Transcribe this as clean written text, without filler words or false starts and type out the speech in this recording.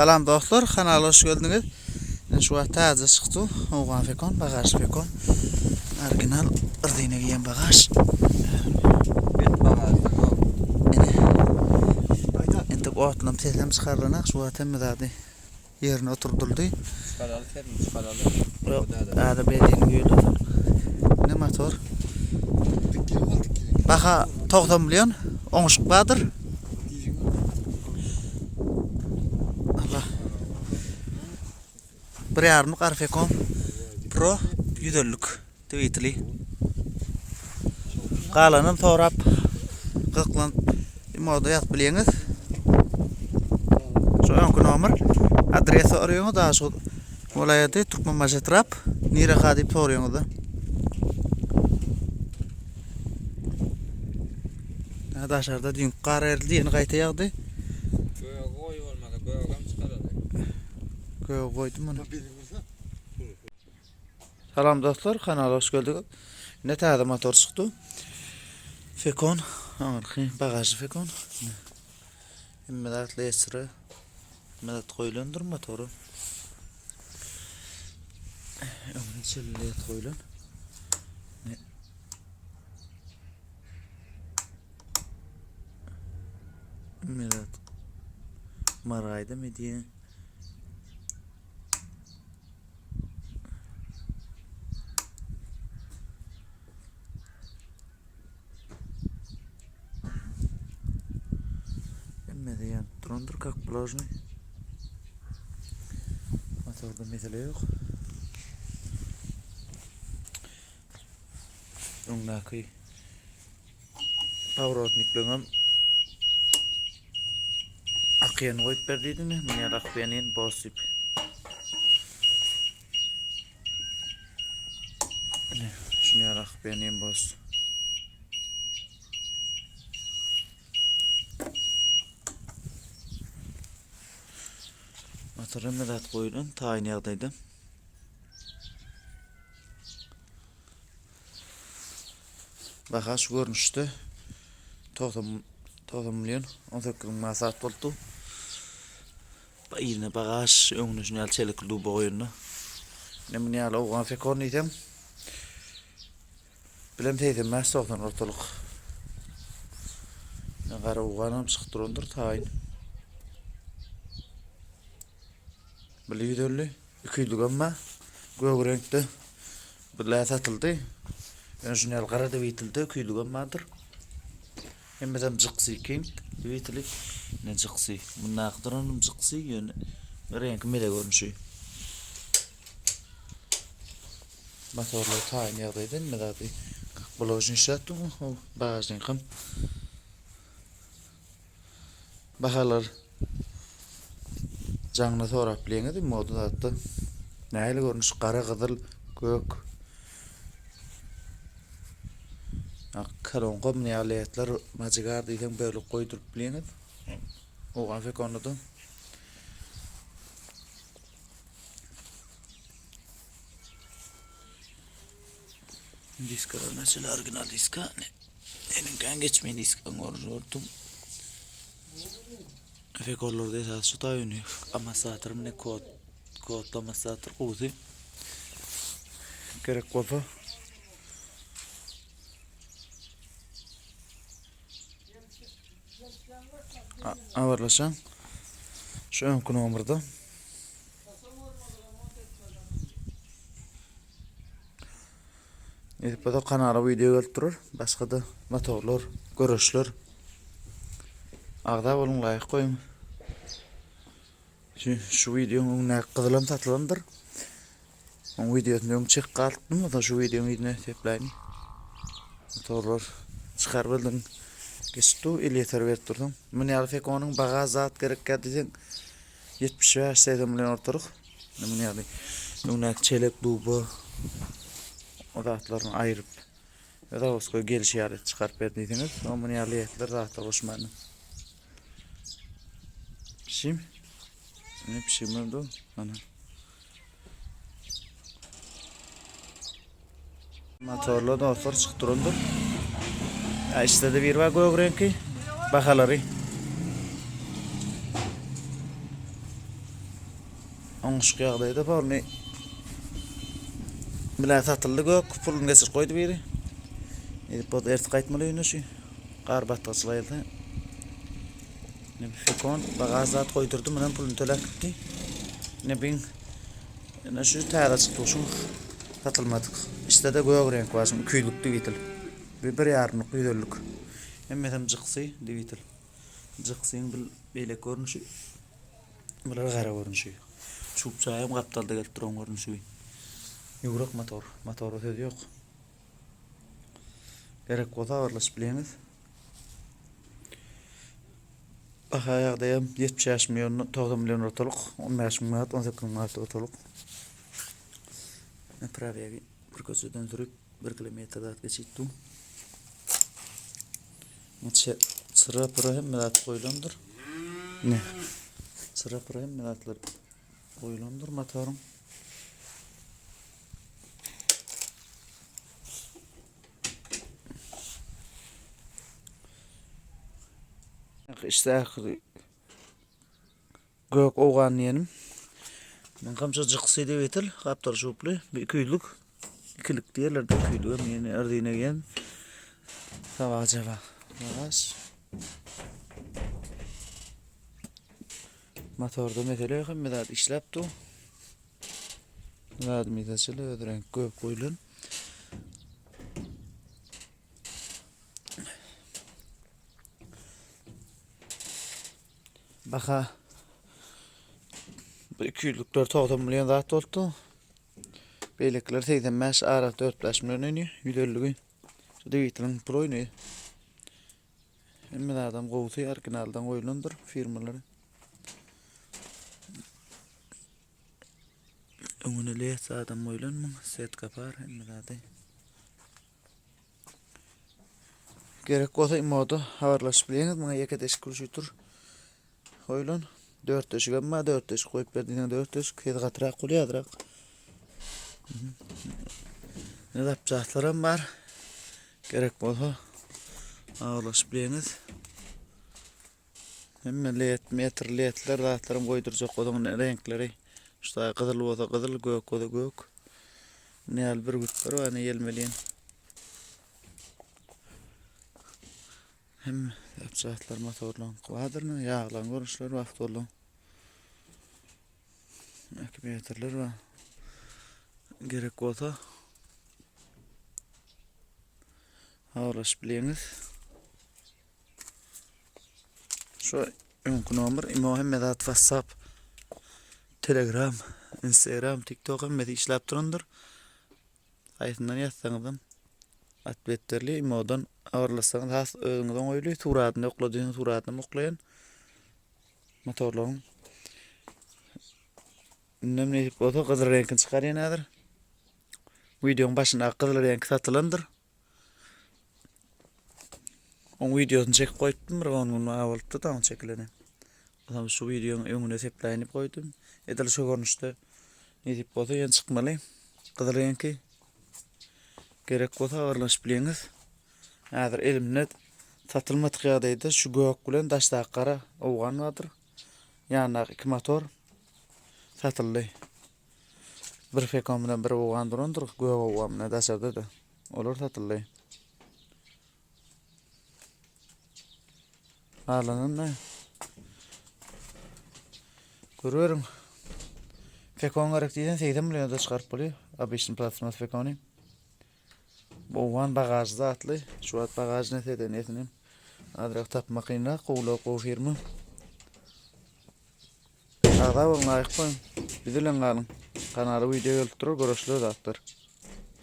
Salam dostlar, kanala hoş geldiňiz. Men şu wagt täze çykdy. Owgan fekon, bagaž fekon. Original yrdine giýen bagaž. Bet bagajda ýok. Ine. Entek otlam sesem çykarylanak şu wagt hemme zady ýerine oturdyldy. Çykaraly sesini çykaraly. Ýok, häzir benzin guýuldy. Ne motor? Baha 90 million, oňuşyk bardyr. Allah. Bir ýarymlyk Arfekon Pro 150-lik Twitterli. Galanyn sorap gyzyklanyp imoda ýazyp bilýäňiz. Şu öňki nomer. Adres soraýaňyz Daşoguz welaýaty Türkmenbaşy etrap. Nireka diýip soraýaňyzda. Ha daşarda düýnki gar erildi, ýene gaýta ýagdy. Gögi goý bolmasa gögem çykaraly. Gögi goýdum muny. Salam dostlar, kanala hoş geldiňiz. Ine täze motor çykdy. Fekon, aňyrky bagažly fekon. Hemme zat lesre. Hemme zat goýlandyr motory. Öňüne çelli led goýlan. Ne? Hemme zat Maraýda medýe. Hemmesi ýanyp durandyr, kak položny. Motorda mesele ýok. Öňdäki Powrotnikleňem akýany goýup ber diýdiňmi? Muny ýaly akýany boss diýip. Ine, şuny ýaly akýany boss. Motor hemme zat goýulan, taýyn ýagdaýda. Baha şu görnüşde 90 90 milyon 18 müň manat sat bolupdy. Yzyna bagaž, öňüne şuny ýaly çelekli duba goýanda. Ine muny ýaly owgan fekon diýseň bilem 85-90 ortalyk. Gara owganam çykyp durandyr taýyn. Bili 150, 200-lügem bar. Gök reňkde birlä satyldy. Ýöne şuny ýaly gara dwitilde 200-lügem bardyr. Hemmesem jyksy king dwitili. Ne jyksy. Mundaky duranym jyksy, ýöne reňki mele görnüşi. Motorlar taýyn ýagdaýda hemme zady. Bular üçin işläp dur. Bagažnyňkam. Bahalar jaňda sorap bilýäňiz moda zatda. Nähili görnüş gara gyzyl gök. Ak kolonka ýaly etler majigar diýseň bölüp goýduryp bilýäňiz. Owgan fekonda-da. Diskalar mesela original diska. Eliňkän geçmeýän diskaň görnüşi gördüm. Rekorlarda esasy şu taýyny amortizator mine kod kodly amortizator gowusy. Gerek bolsa habarlaşaň. Şu öňki nomerde. Nesip bolsa kanala wideo gelip durur. Başga-da motorlar, göreşler. Agza boluň, laýk goýuň. Şu, şu wideoň öňündäki gyzylam satylandyr. Oň wideosyny öň çek galypdym, o şu wideoň ýüzüne sepläýin. Motorlar çykar bildiň. Geçip dur, elýeter berip dursaň. Muny ýaly fekonyň baga zat gerekkä diýseň 75 80 bilen ortalyk. Muny ýaly öňdäki çelek duba o zatlaryny aýryp zawodskoý gelişi ýaly çykaryp ber diýseňiz, o muny ýaly etler zatlar goşman. Pişim. Ne pişim oldu? Ana. Motorlar dostlar çykyp durandyr. Ya işte de bir var gök reňki. Bahalary. Oňuşyk ýagdaýda polny bilen satyldy gök puluny geçirip goýdy biri. Edip bolsa ertir gaýtmaly öýüne şu. Gar batgaçylyk else. Ne bir fekon bagaj zat goýdurdy, munam puluny töläp gitdi. Ne bin ne şu täze çykdy şuň satylmadyk. Içde-de gök reňk bar, şuň 200-lük dwitel. Bir bir ýarymlyk 150-lik. Hemmesem jyksy dwitel. Jyksyň bir beýleki görnüşi. Bular gara görnüşi. Çup çaýam gapdalda gelip duran görnüşi. Ýüwrek motor. Motora söz ýok. Gerek bolsa habarlaşyp bileňiz. Baha ýagdaýam 75 million, 90 million ortalyk, 15 müň manat, 18 müň manat ortalyk. Prawyýagy bir köçeden sürüp 1 kilometr zat geçip dur. Çyra pyra hemme zat goýlandyr. Ne? Çyra pyra hemme zatlar goýlandyr motoryň. İşte Gök owgan diýenim. Muňkam şu jyksy diýip etil, gapdal şuply, bir 200-lük. Ikilik diýerler, 200-lük hem ýene ardine diýen. Sabah jaba. Yavaş. Motorda mesele ýok, hemme zat işläp dur. Zadymyz açyly, öz reňk gök goýlan. Baha bu 200-lükler 90 million zat bolupdy. Beýlekiler 85, arasy 4-5 million oýny, 150-gi. Şu dwiteliň pul oýny. Hemme zadam gowusy originaldan goýulandyr firmalary. Öňüne led zadam goýulan muň, setka bar, hemme zady. Gerek bolsa imoda habarlaşyp bileňiz. Muňa ýeke deşik gülşütür goýlan. Dört deşik hem bar. Dört deşik goýup ber diýseň dört deşik. Sesi gatyrak bolýar azrak. Ne zapçastlar hem bar. Gerek bolsa habarlaşyp bileňiz. Hemme led, metr ledler zatlaram goýdurjak bolsaň reňkleri. Şu taý gyzyl bolsa gyzyl, gök bolsa gök. Muny ýaly bürgütler bar, ine ýelmelýän. Hemme zapçastlar motorlaryň bardyr, ýaglaryň görnüşleri bar awtoulagyň. Akkumulýatorlar bar. Gerek bolsa habarlaşyp bileňiz. Şu öňki nomer imo hemme zat WhatsApp, Telegram, Instagram, TikTok hemmesi işläp durandyr. Haýsyndan ýazsaňyzam otwet berilýär. Imodan habarlaşsaňyz has özüňize oňaýly. Suratyny okla diýseň suratyny hem oklaýan. Motorlaryň Indem nesip bolsa gyzyl reňkini çykarýan häzir. Wideoň başyndaky gyzyl reňki satylandyr. Oň wideosyny çekip goýupdym, bir 10 gün bar bolupdy da oň çekileni. Onsoň şu wideonyň öňüne sepläýin diýip goýdum. Edil şu görnüşde nesip bolsa ýene çykmaly. Gyzyl reňki. Gerek bolsa habarlaşyp bileňiz. Häzir elimde satylmadyk ýagdaýda şu gök bilen daşdaky gara owgan bardyr. Ýanyndaky iki motor satyldy. Bir fekon bilen bir owgan durandyr, gök owgan bilen daşarda-da. Olar satyldy. Barlananda görüyorum. Fekon gerek diýsen 80 milliona da çykaryp bolýar. Obyçny plastmas fekony. Bu owgan bagažy zatly. Şu wagt bagaž neseden esinem azrak tapmak kynrak. Gowular gowy firma. Agza boluň, laýk goýuň. Biz bilen galyň. Kanala wideo gelip durar, görüşler zatlar.